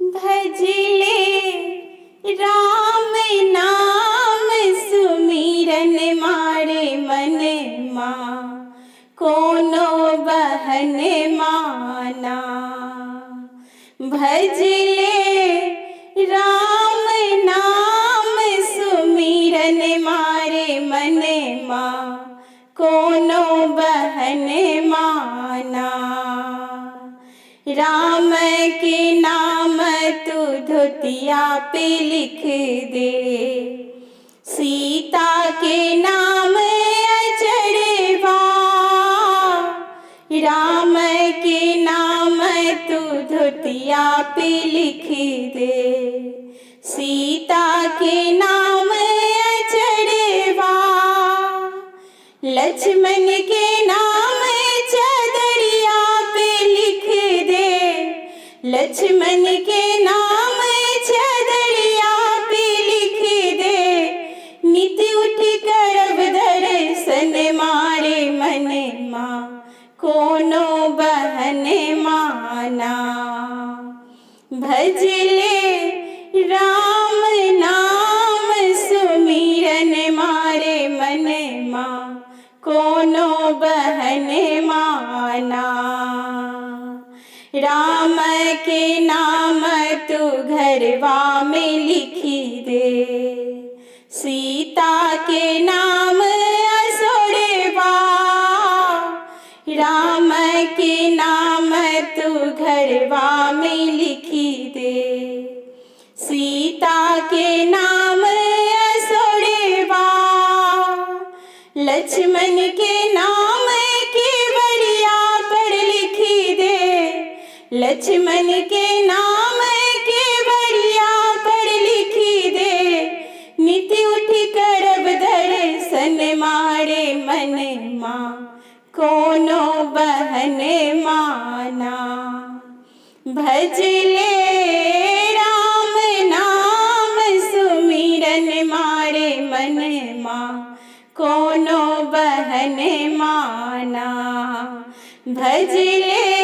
भजले राम नाम सुमिरन मारे मन मा कोनो बहन माना। भजले राम नाम सुमिरन मारे मन मा कोनो बहन माना। राम के नाम तू धोतिया पे लिख दे, सीता के नाम अचरवा। राम के नाम तू धोतिया पे लिख दे, सीता के नाम अचरवा। लक्ष्मण के नाम चदरिया पे लिख दे, लक्ष्मण के नाम चदरिया पे लिख दे। नित उठ करब दर्शन मारे मन माँ कोनो बहन माना। भजले राम नाम सुमिरन मारे मन माँ कोनो बहन माना। राम के नाम तू घरवा में लिखी दे, सीता के नाम असोरवा। राम के नाम तू घरवा में लिखी दे, सीता के नाम असोरवा। लक्ष्मण के नाम केवड़िया पर लिखी दे, लक्ष्मण के नाम केवड़िया पर लिखी दे। नित उठ करब दर्शन मारे मन माँ कोनो बहन माना। भजले राम नाम सुमिरन मारे मन माँ कोनो बहन माना। भजले